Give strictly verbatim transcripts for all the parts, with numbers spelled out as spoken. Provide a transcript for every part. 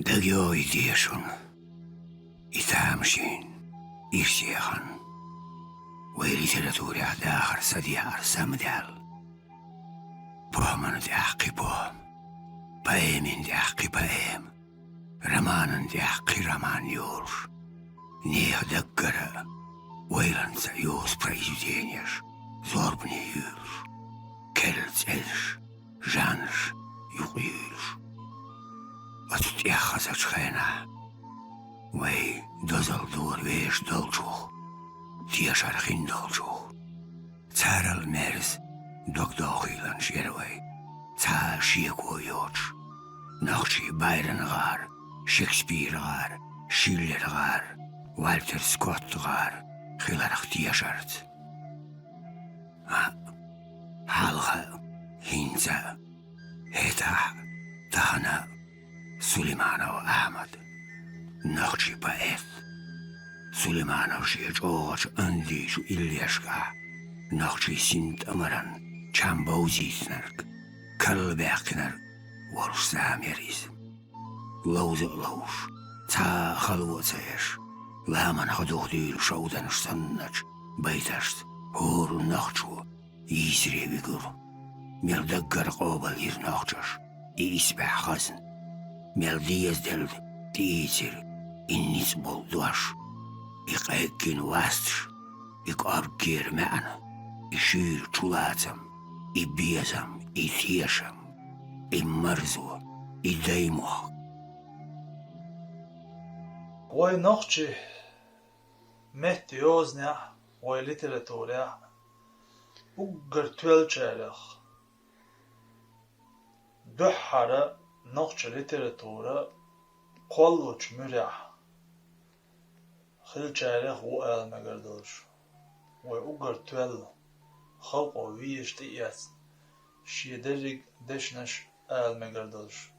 ДагайогӀий те шуна и тамашийна ирсе хан, вай литературехь дахар са дехьара са ма даьлла. ПохӀмана тӀехь кхин похӀма, поэмин тӀехь кхин поэма, романан тӀехь кхин роман йолуш, нехан даггара а, вайланца а йозу произведенеш зорбане юьйлуш, керла цӀераш, жанраш юкъаюьйлуш. Оцу тӀех хазачу хенахь, вай дозалла дора вешан долчух, тешар хин долчух, царал мерза дог дохийланаш яра вай, цхьа а шеко йоцуш, нохчий Байрон гӀар, Шекспир гӀар, Шиллер гӀар, Вальтер Скотт гӀар хиларх тешарца. А, хьалха а, хӀинца а, хӀетахь а, тахана а Сулейманов Ахьмад, нохчий поэт. Сулейманов шен чӀогӀачу андийчу иллешкахь нохчий синтӀамаран чам бовзийтинарг, карла баьккхинарг волуш зама яра иза. Ловза а ловзуш, цхьа а хало а ца еш, ламанах а духдуьйлу шовданаш санначу байташца хӀора нохчо йийсаре вигира. Мел даггара къобал йира нохчаша и исбаьхьа хазна, мел дезаделла тӀеийцира и ницкъ болу дош, и къеггина васташ, и кӀорггера маьӀна, и шуьйра чулацам, и безам, и тешам, и марзо, и даймохк. Вай нохчий меттан йозанехь, вай литературехь уггар тоьллачарех, дуьххьара нохча литература кхоллучу муьрехь хиллачарех ву ала мегар долуш. Вай уггар тоьлла, халкъо везаш тӀеэцна, шен дерриг дешнаш ала мегар долуш,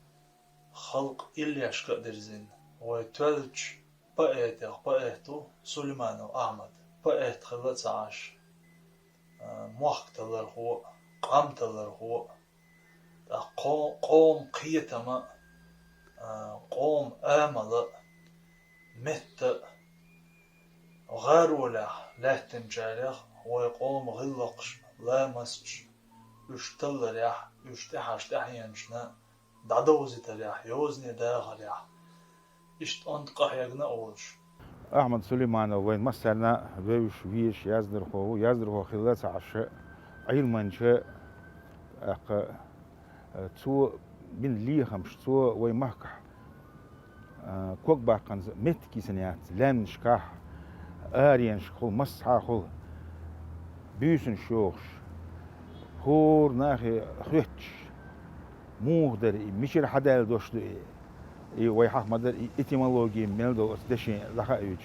халкъан иллешка а дирзина, вай тоьллачу поэтех поэт ву Сулейманов Ахьмад. Поэт хилла а ца Ӏаш, а, мохк таллархо а, къам таллархо а, тӀаккха кхо-, къоман кхетам а, а, къоман амал а, меттан а гӀаролехь лаьттинчарех вай къоман гӀиллакхаш, ламасташ, уьш талларехь, уьш тӀаьхьарчу тӀаьхьенашна дӀадовзийтарехь, йозане дахарехь, иштта онда къахьегна а волуш. Ахьмад Сулейманов вайн массарна а вевзаш, везаш яздархо ву, яздархо хилла а ца Ӏаш, Ӏилманча, тӀаккха, цо бина лехамаш, цо вайн махкахь, а, ког баккханза меттиг йисина яц, лаьмнашкахь, аренашкахула, массахьахула, буьйсанаш йохуш, хӀора нахе хоьттуш, муха дара и, мичара хьадаьлла дош ду и, и вай хьаха ма-дарра и этимологи мел долу оцу дешнийн дӀахаийта.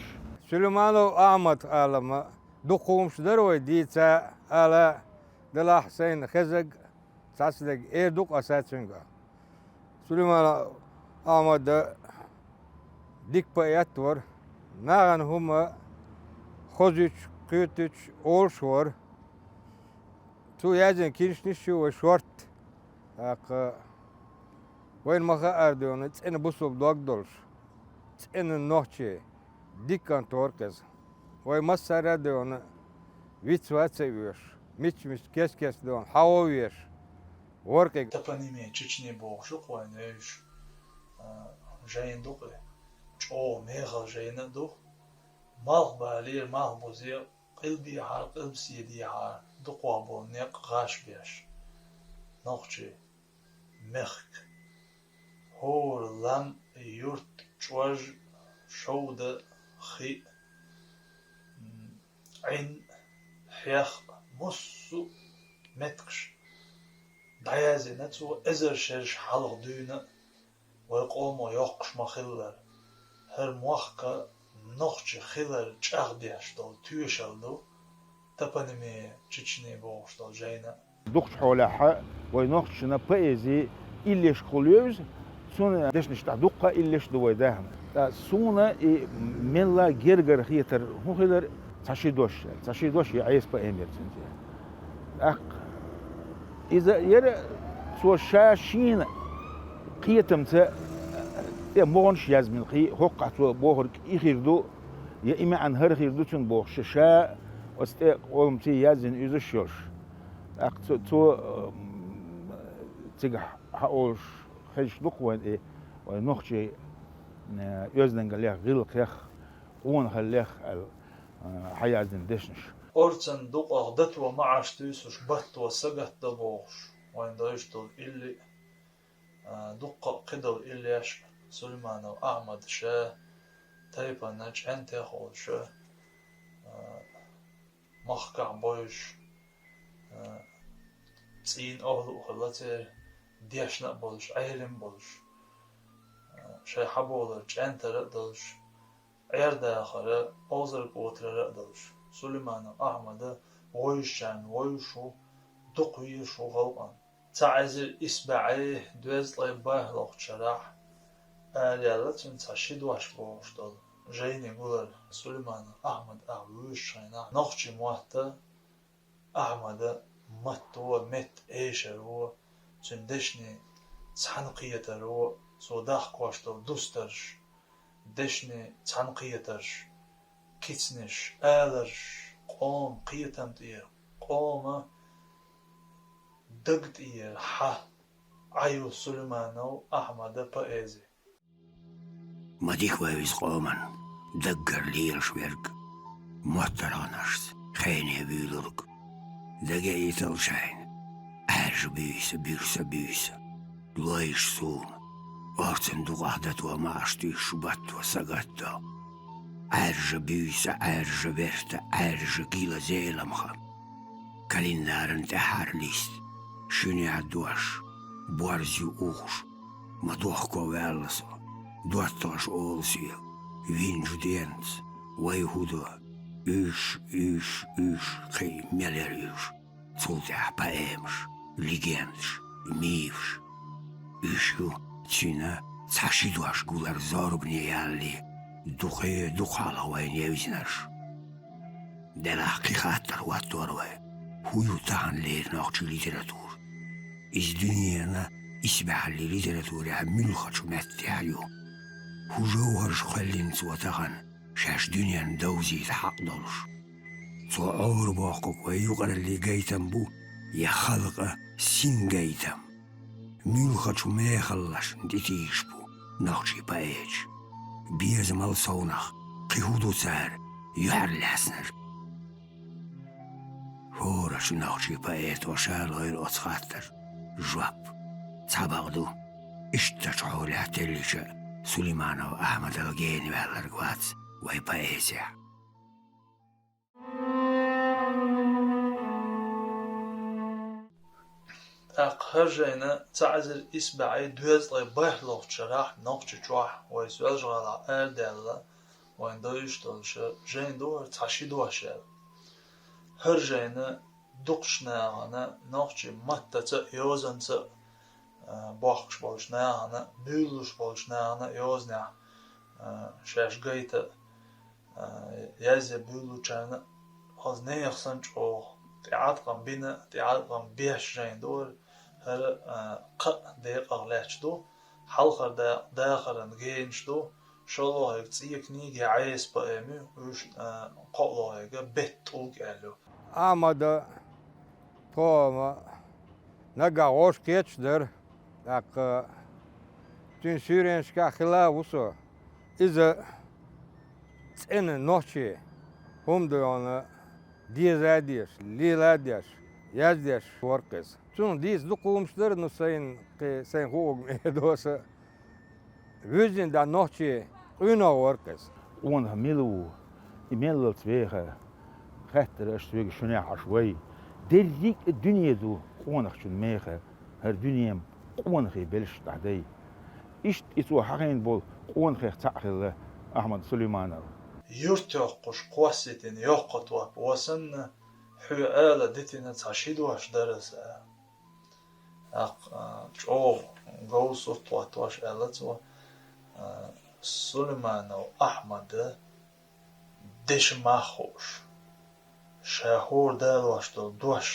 Сулейманов Ахьмад алама дукха хӀумаш дара вай дийца ала, делахь сайна хезаг цхьацца дерг эр ду-кх аса цуьнга. Сулейманов Ахьмад дика поэт вара, нахана хӀума хозуьйтуш, кхетуьйтуш олуш вара. Цо язйина книшнаш ю вай шортта. ТӀаккха вайна ма-хаара дуьйна цӀена бусалба дог долуш, цӀена нохчи, дика кӀант вара-кх иза. Вай массара а дуьйна виц вац а веш, мичча-мичча кест-кеста дуьйна хьагӀо веш вара-кх иза. Топонимия Чечни бохуш ю-кх вайна вевзаш, а, жайна ду-кх и. ЧӀогӀа мехала жайна а ду. Малхбалера, малхбузе, къилбехьара, къилбаседехьара дукхох болу некъ гӀаш беш. Нохчий, мехк, хӀора лам, юрт, чӀож, шовда, хи, м, Ӏин, хьех, массо а меттигаш дӀаязйина цо, эзар шераш хьалха дуьйна а, вай къомо йоккхуш ма-хиллара, хӀара мохк нохчи хилар чӀагӀдеш долу тоьшалла ду топонимия Чечни бохуш долу жайна. Дукхачу хьолехь вай нохчашна поэзи иллешкахула евза, цунна дешнаш тӀехь дуккха а иллеш ду вай даьхна. Ткъа суна и мелла гергара хетар хӀун хилар, цхьа ши дош, цхьа ши дош я Ӏеса поэма яра цуьнан цӀе. ТӀаккха иза яра цо ша шена кхетамца ТӀе могӀанаш язбина кхы, хӀокхахь цо бохург и хир ду, я и маьӀна хӀара хир ду цуьнан бохуш, ша оцу тӀе къоламций яздина уьзуш йолуш. ТӀаккха цо, цо, м, цигахь хьаолуш хезаш ду-кх вайн и, вайн нохчийн, э, оьздангаллех, гӀиллакхех, къонахаллех аьлла, э, хьаяздина дешнаш. Орцан дукъах дато маӀаш туьйсуш батто сагатдо бохуш, вайн дойуш долу илли а, дуккха а кхидолу иллеш а Сулейманов Ахьмад ша тайпана чӀентех волуш а, махкахь бойуш, а, цӀийнан охьалуъу хилла церан дешна а болуш, Ӏелам а болуш, а, шайн хьаболар чӀентара а долуш, Ӏер-дахара, овзаркотарара а долуш, Сулейманов Ахьмада вовзачарна вовзаш ву, дукха везаш ву халкъана. Цхьа эзар исс бӀе дезткъе бархӀалгӀачу шарахь араяьлла цуьнан цхьа ши дош бохуш долу жайни гулар Сулейманов Ахьмад ах вуьйшучу хенахь, нохчийн мотт а Ахьмада матто метта эшаро, цуьнан дешнийн цхьаьнакхетаро, цо дахкош долу дустарш, дешнийн цхьаьнакхетарш, кицанаш, аларш, къоман кхетам тӀера, къоман даг тӀера хьа Ӏа ю Сулейманов Ахьмада поэзи. Ма дика вай иза къоман даггара лелаш верг, моттаргӀанашца хене вуьйлург. Дагаийтал шайна, Ӏаьржа буьйса, буьрса буьйса, лойша суна, орцан дукъах дато маӀаш туьйсуш батто сагатдо. Ӏаьржа буьйса, Ӏаьржа верта, Ӏаьржа гила зеламха. Календаран тӀаьххьара лист, шуьнехь дош, борз ю ухуш, ма дохко ваьлла со, доттагӀаш олу соьга, винчу денца, вай хӀун до, уьш, уьш, уьш, кхин мел яра уьш, цул тӀаьхьа поэмаш, легендаш, мифаш. Уьш ю цуьнан цхьа ши дош гулар зорбане ялале, дукхе дукха хьалха вайна евзинарш. Делахь кхин хаттар хӀоттор вай, хӀун ю таханлера нохчийн литература? Иза дуьненан исбаьхьаллин литературехь муьлххачу меттехь ю? ХӀун жовхӀарш кхоьллина цо тахана, шаьш дуьненна довзийта хьакъ долуш? Цо Ӏорабоккхург вайн юкъараллин гайтам бу я халкъан сингайтам? Муьлххачу мехаллашна тӀетийсаш бу нохчийн поэташ? Безамал совнах, кхин хӀун ду цара юьхьар лаьцнарг? ХӀорачу нохчийн поэто ша лойра оцу хаттарна жоп. Цхьабакъ ду, иштта чу хьолехь теллича а Сулейманов Ахьмадал гена ваьлларг вац вайн поэзехь. ТӀаккха хӀара жайна цхьа эзар исс бӀе дезткъе бархӀалгӀачу шарахь Нохчийчохь вайн Соьлжа-ГӀалахь арадаьлла, вайн довзуьйтуш долуш жайна ду хӀара цхьа ши дош аьлла. ХӀара жайна дукхачу нахана, нохчийн маттаца а, йозанца а, а, бохкуш болчу нахана, буьйлалуш болчу нахана а йозанехь, а, шаьш гайта а, а, язъян буьйлалучарна а, хаза нехан санна чӀогӀа тӀеӀаткъам бина, тӀеӀаткъам беш жайна ду хӀара. ХӀара, а, кхаа декъах лаьтташ ду, хьалхара дакъа дахаран генаш ду, шолгӀахьерг цӀе книга я Ӏеса поэма ю, уьш, а, кхоалгӀахьерга беттан тӀулг аьлла ю. Ахьмада тхо-м наггахь вовшах кхеташ дара, тӀаккха цуьнан суьйренашкахь хилла а ву со. Иза цӀена нохчи хӀума дуьйхьна деза а дезаш, лела а деш, яздеш вара-кх иза. Цунах дийца дукха хӀуманаш дара, ну, сайна кхин, сайна хуург ма доса. Вуьззина дӀа нохчи къуьйнах вара-кх иза. Къонах мила ву? И меллалц веха? Хаьттара аша соьга шуьнехь Ӏаш вай. Дерриг а дуьне ду къонахчун меха, хӀара дуьне-м къонахий белшаш дӀадай. Иштта и цо хьахийна болу къонахех цхьаъ хилла Ахьмад Сулейманов. Юрт йоккхуш кхоссийтина йоккха топ ва санна, хьоьга ала дитина цхьа ши дош дара аса. ТӀаккха, а, чӀогӀа говза сурт хӀоттош аьлла цо, а, Сулейманов Ахьмада деша мах хууш, ша хӀора далош долу дош,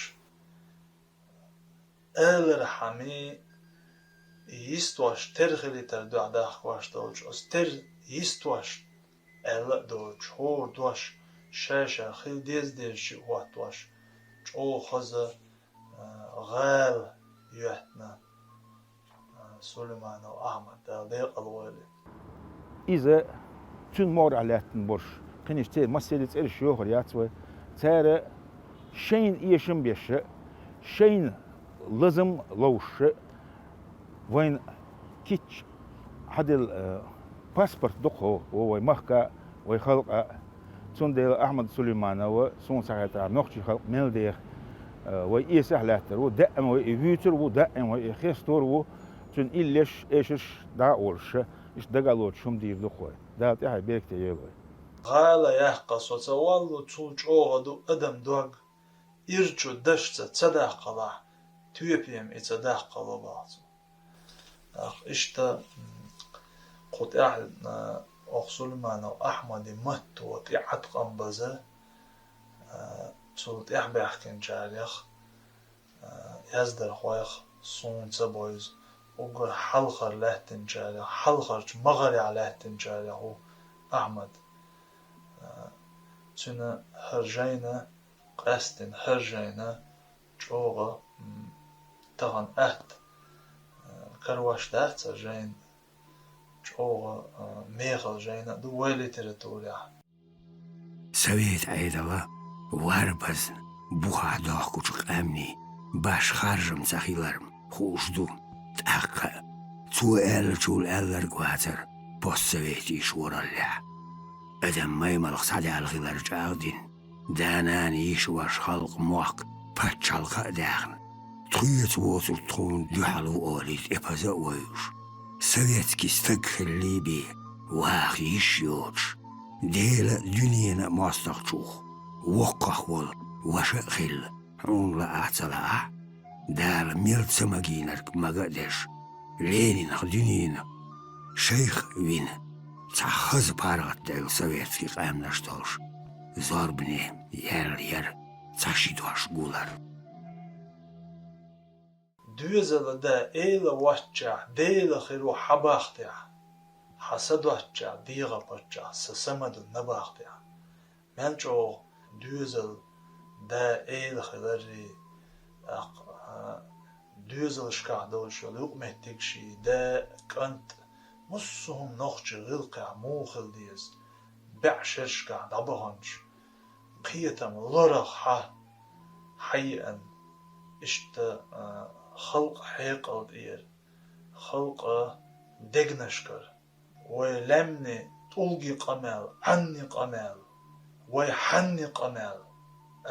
алархьама, йистош, тера хилийтар дуьхьа дахкош долчу, оцу тера йистош аьлла а доцуш, хӀора дош ша-ша хила деза-дезачу а хӀоттош, чӀогӀа хаза, а, гӀала йоьттина, а, Сулейманов Ахьмад, Дала декъала войла. Иза цуьнан могӀарехь лаьттина болуш, кхин иштта церан массеран цӀераш йохур яц вай. Цара шайна эшам беш, шайна лазам ловш, вайна кийча хьаделла, э, паспорт ду-кх хӀокху вай махка а, вай халкъа а. Цундела Ахьмад Сулейманов, суна ца хетарехь, нохчийн халкъ мел деха, э, вай эсехь лаьттар ву, даима вай и вуьйцур ву, даима вай и хестор ву, цуьнан иллеш, эшарш дӀа а волуш, иштта дага а лоцуш хӀума дийр ду-кх вай. Дала тӀаьхье беркате йойла вай. ГӀала яккха со ца воллу, цул чӀогӀа ду адам дог, ирчу дашца ца даккхалахь, тоьпе-м и ца даккхало, боху цо. ТӀаккха иштта, м, кху тӀехь, а, оха Сулейманов Ахьмадан матто тӀеӀаткъам база, а, цул тӀаьхьа баьхкинчарех, а, яздархойх суна ца бойзу, уггар хьалхара лаьттинчарех, хьалхарчу могӀарехь лаьттинчарех ву Ахьмад. А, цуьнан хӀара жайна, къаьсттина хӀара жайна чӀогӀа, м, тахана атта, а, карош дац хӀара жайна, чӀогӀа, а, мехала жайна а ду вай литературехь. Совет Ӏедал варбазна бухахь дохкучу къаьмнийн башха харжам ца хилар-м хууш ду. ТӀаккха а цо аьллачул аьлларг вацара постсовет йиш волаллехь. Адам маймалх схьадаьлла хилар чӀагӀдина, да-нана, йиша-ваша, халкъ, мохк, пачхьалкх а даьхна, тхоьца воцург тхуна дуьхьал ву олий, тӀепаза а вевзаш, советский стаг хиллий бен, ваха йиш йоцуш, Делан а, дуьненан а мостагӀчух воккхах волу ваша а хилла, хьуна лаахь а, ца лаахь а, Дала мел ца магийнарг мага а деш, Ленинах, дуьненах шайх а вина, цхьа хаза паргӀатделла советский къаьмнаш долуш, зорбане яьлла яра цхьа ши дош гулар. Доьзала да эла воцчахь, Дела хир ву хьан бахтехь, хьан са доцчахь, дегӀан паччахь, сан са ма ду набахтехь. Мел чӀогӀа доьзала да эла хиларий, тӀаккха, а, доьзалшкахь долуш йолу юкъаметтигаш, да, кӀант, муссо а хӀума нохчийн гӀиллакхехь муха хила деза, бӀешерашкахь дӀабаханчу кхетам лорах хьан, хьан еана, иштта, а, халкъан хьекъал тӀера, халкъан дегнашкара. Вай лаьмнийн тӀулгийн къамел, Ӏаннийн къамел, вай хьаннийн къамел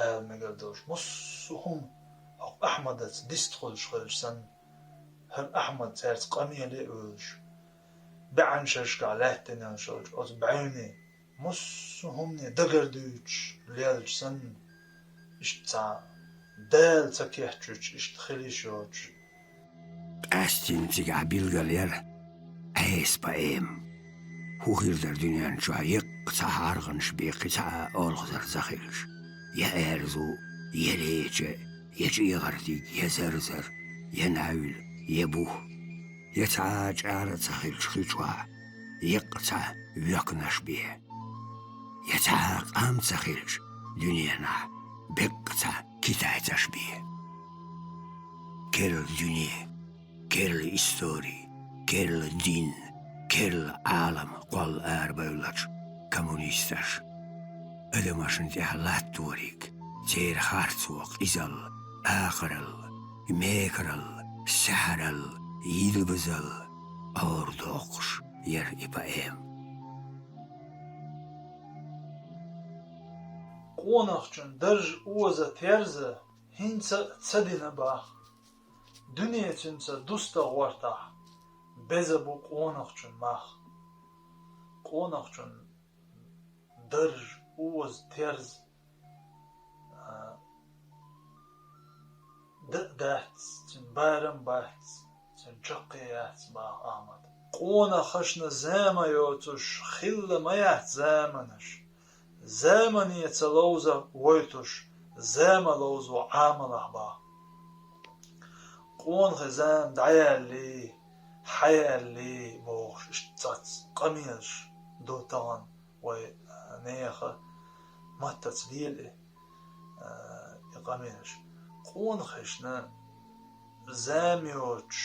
ала мегар долуш, муссо а хӀума хӀокху Ахьмадаца дистхуьлуш хилча санна, хӀара Ахьмад цаьрца къамеле а вевзаш, бӀешерашкахь лаьттина йолуш йолчу оцу бӀаьвнийн муссо а хӀумане дагардуьйцуш лелча санна, иштта цхьа Дала ца кечвича, иштта хила йиш йоцуш. Къаьсттина цигахь билгал яра Ӏеса поэма. ХӀун хир дара дуьнен чохь, еккъа цхьа хьарханаш бен кхин цхьа а олхазар ца хилча, я аьрзу, я леча, я чӀегӀардиг, я зарзар, я наьвл, я бух, я цхьа а чӀара а ца хилча хи чохь, еккъа цхьа воькнаш бен. Я цхьа а къам ца хилча дуьненахь, беккъа цхьа китайцаш бен. Керла дуьне, керла истори, керла дин, керла Ӏалам кхолла арабевллачу коммунисташа адамашна тӀехь латториг, церан харцо, къизалла, акхаралла, мекаралла, саьхьаралла, йилбазалла Ӏора доккхуш яра и поэма. Къонахчун дарж оза, терза хӀинца а ца дина бах. Дуьне цуьнца дуста гӀортахь, беза бу къонахчун мах. Къонахчун дарж, оза, терза, а, дан а дац, цуьнан барам бац, цуьнан чаккхе яц, бах Ахьмада. Къонахашна зама йоцуш хилла ма яц заманаш. Замане ца ловза войтуш, зама ловзо Ӏамалахь, бах. Къонахий зама дӀаяьллий, Хьаяьллий бохуш, иштта цхьацца къамелаш ду тахана вай, а, нехан маттаца лела и, а, и къамелаш. Къонахашна зама йоцуш,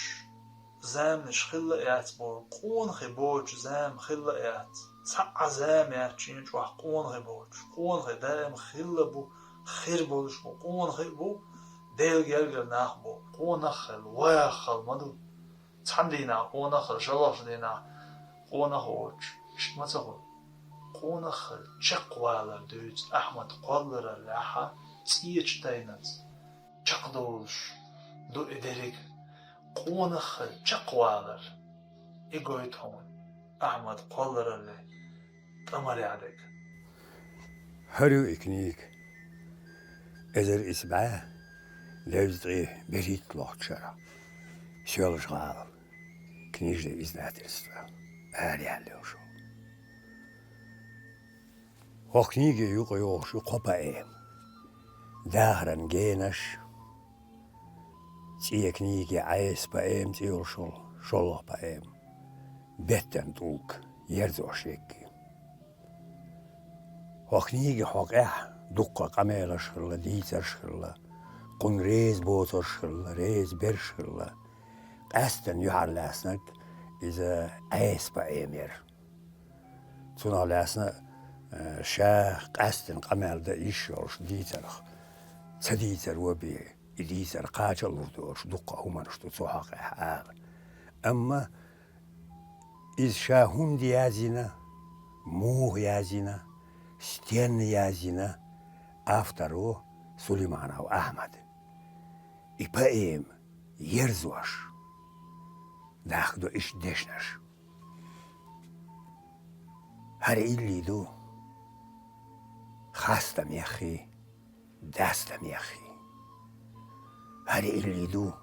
заманаш хилла а яц боху, къонахий боцуш зама хилла а яц. Цхьа а зама яц шена чохь къонахий боцуш. Къонахий даим хилла бу, хир болуш бу, къонахий а бу, Делан гергара нах бу. Къонах а хила, ваха хила ма ду. Цхьана дийнахь къонах а хила, шолгӀачу дийнахь къонах а воцуш, иштта ма ца хуьлу. Къонах а хила чекхвалар дуьйцу Ахьмад кхоллараллехь, цӀечу тайнаца чекхдолуш ду и дерриг. Къонах а хила чекхвалар, и гойту хьуна Ахьмад кхолларалле тӀамарехь дерг. ХӀара ю и книга. Эзар исс бӀе дезткъе берхӀитталгӀачу шарахь, Соьлжа-ГӀалахь, книжное издательство, араяьлла йолуш ю. ХӀокху книге юкъайогӀуш ю кхо поэма: «Дахаран генаш», цӀе книге «Ӏеса поэма» цӀе йолуш йолу шолгӀа поэма, «Беттан тӀулг», ерзош ерг. ХӀокху книгехь хьокъехь дуккха къамелаш хилла, дийцарш хилла, кхунна реза боцурш хилла, реза берш хилла. Къаьсттина юьхьар лаьцнарг иза Ӏеса поэма яра. Цунах лаьцна, э, ша къаьсттина къамел дан йиш йолуш дийцарх, ца дийцаро бен, и дийцар кхача а лур долуш дуккха хӀуманаш ду цу хьокъехь ала. Амма иза ша хӀунда язйина, муха язйина, стенна язйина, автор ву Сулейманов Ахьмад. И поэма ерзош дахка ду иштта дешнаш. ХӀара илли ду хастам яххий, дастам яххий. ХӀара илли ду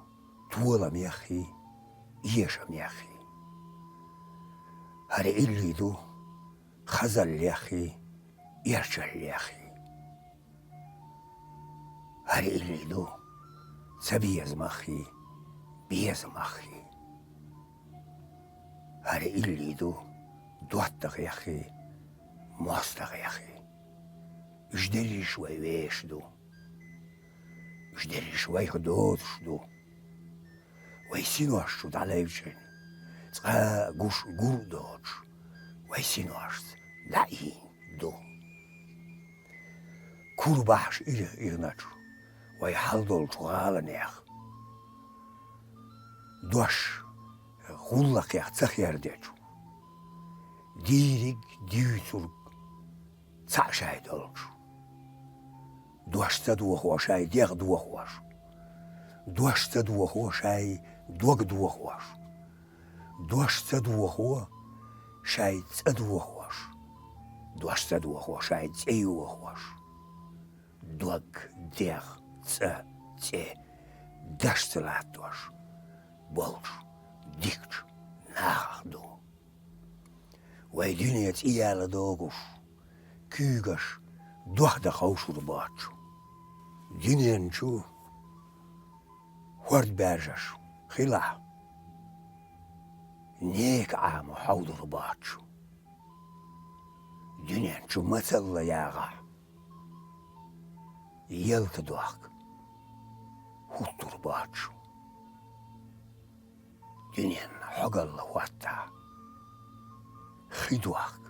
толам яххий, эшам яххий. ХӀара илли ду хазалла яххий, эрчалла яххий. ХӀара илли ду цабеза маххий, беза маххий. ХӀара илли ду доттагӀа яххий, мостагӀа яххий. Уьш дерриш вай вешан ду. Уьш дерриш вайх доцуш ду. Вай синош чу дӀалевчина, цкъа а гуш гур а доцуш, вай синошца дӀаийна ду. Кур бахьаш ирх ирначу вай хьалдолчу гӀаланех, дош гӀуллакхех ца хердечу, дийриг дийцург цхьаъ шай долчу. Дош ца дохо шай дегӀ дохош. Дош ца дохо шай дог дохош. Дош ца дохо шай цӀа дохош. Дош ца дохо шай цӀе йохош. Дог, дегӀ, цӀа, цӀе дашца латтош болчу дикачу нахах ду. Вай дуьне цӀе яла догуш, куьйгаш дохдан ховшур боцчу. Дуьнен чу хӀорд баьржаш хилахь, нека Ӏамо хьовдур боцчу. Дуьнен чу мацалла ягӀахь, ялта дохка хӀуттур боцчу. Дуьненна хьогалла хӀоттахь, хи дохка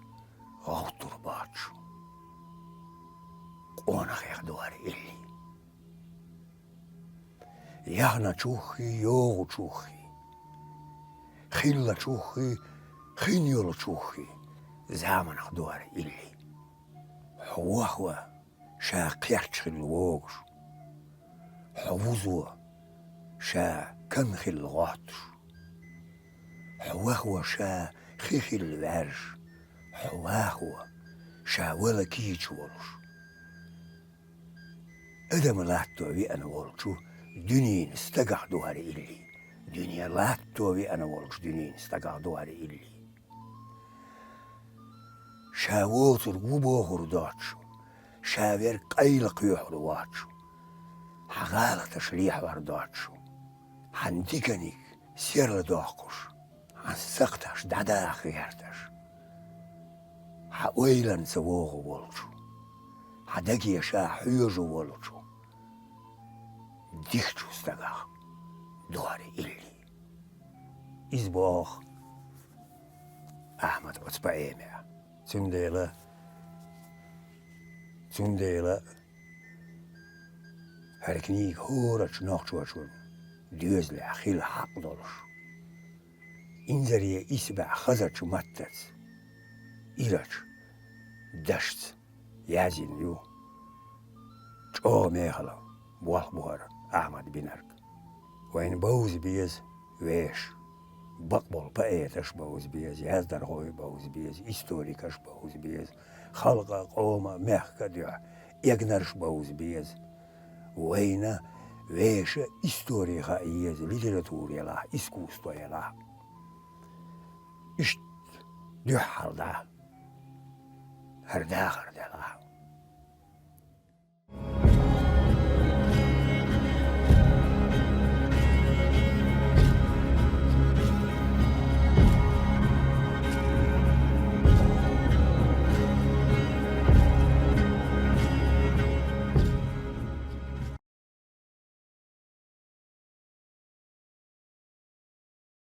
гӀовттур боцчу. Къонахех ду хӀара илли. Яхначуххий, йогӀучуххий, хиллачуххий, хин йолчуххий, заманах ду хӀара илли. Хьо вохо ша кхерч хилла вогуш, хьо вузо ша кан хилла гӀоттуш, хьо вахо ша хи хилла ваьржаш, хьо вахо ша вала кийча волуш. Адам латто веана волчу дуьненан стагах ду хӀара илли. Дуьне латто веана волчу дуьненан стагах ду хӀара илли. Ша воцург ву бохур доцчу, ша верг къайла кхоьхьур воцчу, хьан гӀалаташ лехьор доцчу, хьан диканиг серладоккхуш, Хьан сакхташ дӀадаха гӀерташ, хьан ойланца вогӀу волчу, хьан дагеша хьоьжу волчу дикачу стагах дохьара илли. Иза боху Ахьмада оцу поэмехь. Цундела, цундела хӀара книга хӀорачу нохчочун доьзалехь хила хьакъ долуш, инзаре исбаьхьа хазачу маттаца, ирачу дашца язйина ю. ЧӀогӀа мехала болх бу хӀара Ахьмада бинарг. Вайна бовза беза вешан, бакъболу поэташ бовза беза, яздархой бовза беза, историкаш бовза беза, халкъа, къома, мехка дуьхьа эгнарш бовза беза. Вайна вешан истори хаа еза, литература елахь, искусство елахь. Иштта дуьххьал дӀа хӀара дахар делахь.